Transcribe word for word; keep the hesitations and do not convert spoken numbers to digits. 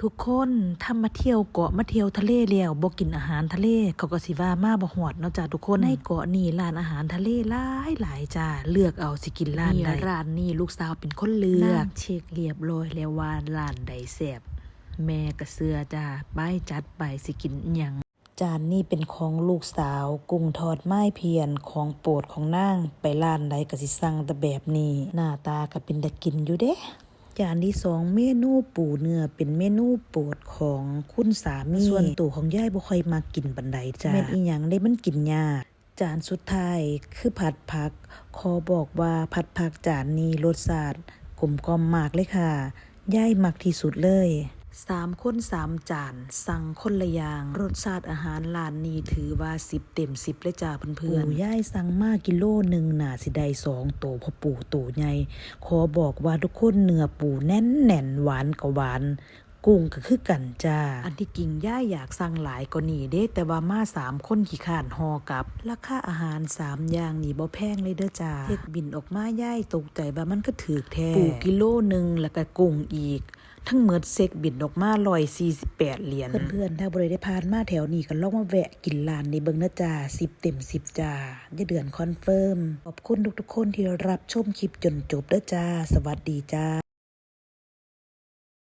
ทุกคน ถ้ามาเที่ยวเกาะมาเที่ยวทะเลแล้วบ่กินอาหารทะเล เขาก็สิว่ามาบ่ฮอดเนาะจ้าทุกคน ในเกาะนี่ร้านอาหารทะเลหลายหลายจ้า เลือกเอาสิกินร้านใด นี่ร้านนี้ลูกสาวเป็นคนเลือก นางเช็คเรียบร้อยแล้วว่าร้านใดแซ่บ แม่ก็เชื่อจ้า ไปจัดไปสิกินอิหยัง จานนี้เป็นของลูกสาว กุ้งทอดไม้เพียน ของโปรดของนาง ไปร้านใดก็สิสั่งแต่แบบนี้ หน้าตาก็เป็นตากินอยู่เด้ จานที่สอง เมนูปูเนื้อ เป็นเมนูโปรดของคุณสามี ส่วนตัวของยายบ่ค่อยมักกินปานใดจ้า แม่นอีหยังเด้ มันกินยาก จานสุดท้ายคือผัดผัก ขอบอกว่าผัดผักจานนี้รสชาติกลมกล่อมมากเลยค่ะ ยายมักที่สุดเลย สามคนสามจาน สั่งคนละอย่าง รสชาติอาหารร้านนี้ถือว่าสิบเต็มสิบเลยจ้าเพื่อนๆ ปูยายสั่งมากิโลหนึ่ง น่าสิได้สองโต เพราะปูโตใหญ่ ขอบอกว่าทุกคน เนื้อปูแน่นๆ หวานก็หวาน กุ้งก็คือกันจ้า อันที่จริงยายอยากสั่งหลายกว่านี้เด้ แต่ว่ามาสามคนขี้คร้านห่อกลับ ราคาอาหารสามอย่างนี่บ่แพงเลยเด้อจ้า เช็คบิลออกมายายตกใจว่ามันคือถืกแท้ ปูกิโลหนึ่งแล้วก็กุ้งอีก ทั้งหมดเช็คบิลออกมาร้อยสี่สิบแปดเหรียญ เพื่อนๆ ถ้าบ่ได้ผ่านมาแถวนี้ก็ลองมาแวะกินร้านนี้เบิ่งนะจ้า สิบเต็มสิบจ้า ยายเดือนคอนเฟิร์ม ขอบคุณทุกๆ คนที่รับชมคลิปจนจบเด้อจ้า สวัสดีจ้า